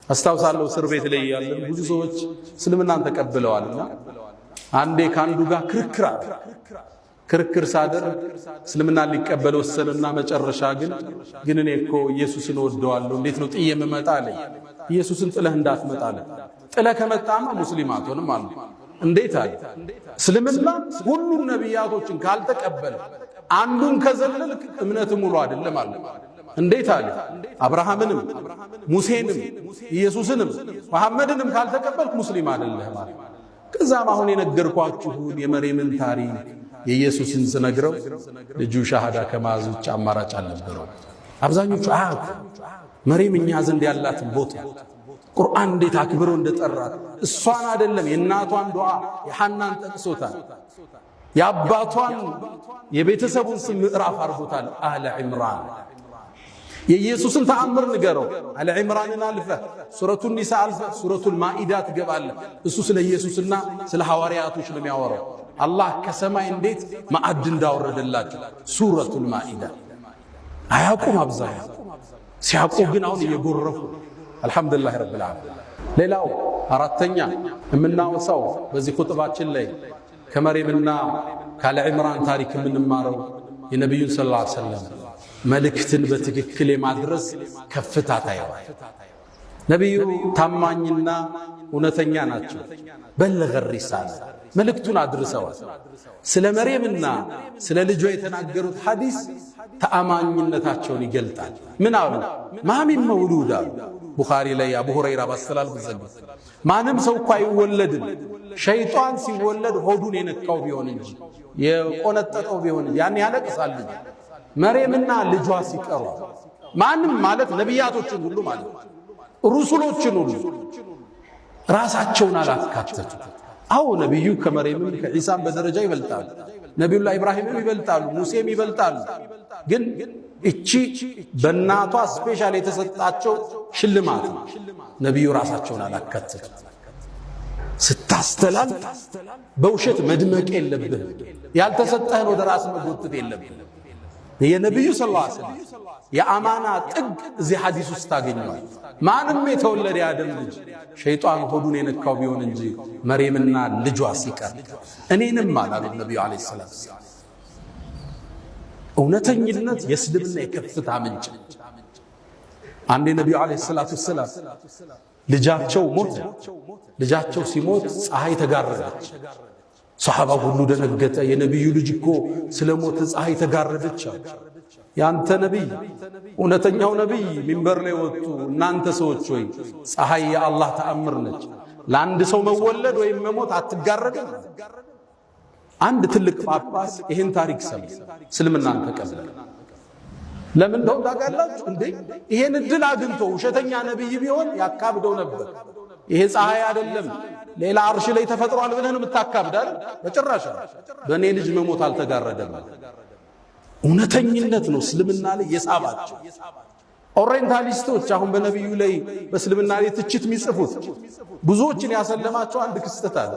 አስታውሳለሁ እስር ቤት ላይ ያለን ብዙ ሰዎች እስልምናን ተቀብለዋልና አንዴ ከአንዱ ጋር ክርክር አለ። ክርክር ሳደርግ እስልምናን ሊቀበል ወሰንና መጨረሻ ግን እኔ እኮ ኢየሱስን እወደዋለሁ፣ እንዴት ነው ጥዬ የምመጣ አለኝ። ኢየሱስን ጥለህ እንዳትመጣ አለ። ጥለህ ከመጣማ ሙስሊም አትሆንም አሉ። እንዴት አለ። እስልምና ሁሉም ነቢያቶችን ካልተቀበለ አንዱን ከዘለልክ እምነት ሙሉ አይደለም አለ። እንዴት አለ። አብርሃምንም ሙሴንም ኢየሱስንም መሐመድንም ካልተቀበልክ ሙስሊም አይደለህም አለ። ከዛም አሁን የነገርኳችሁን የመርየምን ታሪክ የኢየሱስን ስነግረው ልጁ ሻሃዳ ከመያዝ ውጭ አማራጭ አልነበረው። አብዛኞቹ አያውቁ መርየም እኛ ዘንድ ያላትን ቦታ፣ ቁርአን እንዴት አክብሮ እንደጠራት። እሷን አይደለም፣ የእናቷን ዱዓ የሐናን ጠቅሶታል። የአባቷን የቤተሰቡን ስም ምዕራፍ አድርጎታል። አለ ዕምራን። የኢየሱስን ተአምር ንገረው። አለ ዕምራንን አልፈ ሱረቱ ኒሳ አልፈ ሱረቱል ማኢዳ ትገባለህ። እሱ ስለ ኢየሱስና ስለ ሐዋርያቶች ነው የሚያወራው። አላህ ከሰማይ እንዴት ማዕድ እንዳወረደላቸው ሱረቱል ማኢዳ። አያውቁም አብዛኛው። ሲያውቁ ግን አሁን እየጎረፉ፣ አልሐምዱሊላህ ረብል ዓለሚን። ሌላው አራተኛ የምናወሳው በዚህ ኹጥባችን ላይ ከመርየምና ካለ ዕምራን ታሪክ የምንማረው የነቢዩን ሰለላሁ ዐለይሂ ወሰለም መልእክትን በትክክል የማድረስ ከፍታ ታየዋል። ነቢዩ ታማኝና እውነተኛ ናቸው። በለገ ሪሳላ፣ መልእክቱን አድርሰዋል። ስለ መርየምና ስለ ልጇ የተናገሩት ሐዲስ ተአማኝነታቸውን ይገልጣል። ምን አሉ? ما من مولود አሉ። ቡኻሪ ላይ አቡ ሁረይራ ባስተላልፉት ዘገባ ማንም ሰው እኮ አይወለድም ሸይጣን ሲወለድ ሆዱን የነካው ቢሆን እንጂ፣ የቆነጠጠው ቢሆን እንጂ፣ ያን ያለቅሳል ልጅ። መርየምና ልጇ ሲቀሩ ማንም ማለት ነቢያቶችን ሁሉ ማለት ሩሱሎችን ሁሉ ራሳቸውን አላካተቱ። አዎ፣ ነቢዩ ከመርየምም ከዒሳም በደረጃ ይበልጣሉ። ነቢዩላህ ኢብራሂምም ይበልጣሉ፣ ሙሴም ይበልጣሉ። ግን እቺ በእናቷ special የተሰጣቸው ሽልማት ነው። ነቢዩ ራሳቸውን አላካተቱ። ስታስተላልፍ በውሸት መድመቅ የለብህም። ያልተሰጠህን ወደ ራስ መጎተት የለብህም። የነቢዩ ሰለላሁ ዐለይሂ ወሰለም የአማና ጥግ እዚህ ሐዲስ ውስጥ ታገኘዋል። ማንም የተወለደ የአደም ልጅ ሸይጣን ሆዱን የነካው ቢሆን እንጂ መርየምና ልጇ ሲቀር እኔንም አላሉ ነቢዩ ዐለይሂ ሰላም። እውነተኝነት የእስልምና የከፍታ ምንጭ። አንዴ ነቢዩ ዐለይሂ ሰላቱ ወሰላም ልጃቸው ሞተ። ልጃቸው ሲሞት ፀሐይ ተጋረደች። ሰሓባ ሁሉ ደነገጠ። የነቢዩ ልጅ እኮ ስለ ሞተ ፀሐይ ተጋረደች አሉ። ያንተ ነቢይ፣ እውነተኛው ነቢይ ሚንበር ላይ ወጡ። እናንተ ሰዎች ሆይ፣ ፀሐይ የአላህ ተአምር ነች። ለአንድ ሰው መወለድ ወይም መሞት አትጋረድም። አንድ ትልቅ ጳጳስ ይህን ታሪክ ሰማ፣ እስልምናን ተቀበለ። ለምን እንደሆነ ታውቃላችሁ እንዴ? ይሄን እድል አግኝቶ ውሸተኛ ነቢይ ቢሆን ያካብደው ነበር። ይሄ ፀሐይ አይደለም ሌላ አርሽ ላይ ተፈጥሯል ብለህ ነው የምታካብዳል? በጭራሽ፣ በእኔ ልጅ መሞት አልተጋረደም። እውነተኝነት ነው እስልምና ላይ የሳባቸው። ኦሪየንታሊስቶች አሁን በነቢዩ ላይ፣ በእስልምና ላይ ትችት የሚጽፉት ብዙዎችን ያሰለማቸው አንድ ክስተት አለ።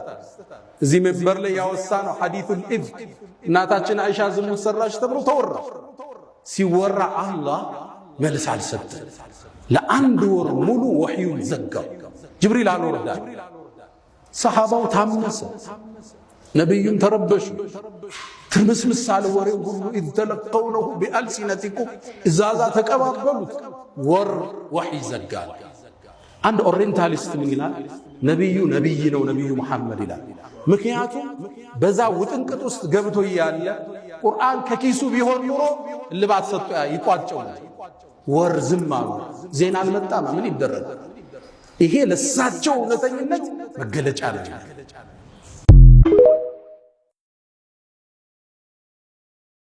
እዚህ መንበር ላይ ያወሳ ነው ሐዲሱል ኢፍክ። እናታችን አይሻ ዝሙት ሰራች ተብሎ ተወራ። ሲወራ አላህ መልስ አልሰጠም። ለአንድ ወር ሙሉ ወሕዩን ዘጋው። ጅብሪል አልወርዳል። ሰሓባው ታመሰ፣ ነቢዩም ተረበሹ። ትርምስምስ አለ ወሬው ሁሉ። إذ تلقونه بألسنتكم እዛዛ ተቀባበሉት። ወር ወሕይ ዘጋል። አንድ orientalist ምን ይላል? ነቢዩ ነቢይ ነው ነቢዩ መሐመድ ይላል። ምክንያቱም በዛ ውጥንቅጥ ውስጥ ገብቶ እያለ ቁርአን ከኪሱ ቢሆን ኑሮ እልባት ሰጥቶ ይቋጨው። ወር ዝም አሉ። ዜና አልመጣም። ምን ይደረግ? ይሄ ለሳቸው እውነተኝነት መገለጫ ነው።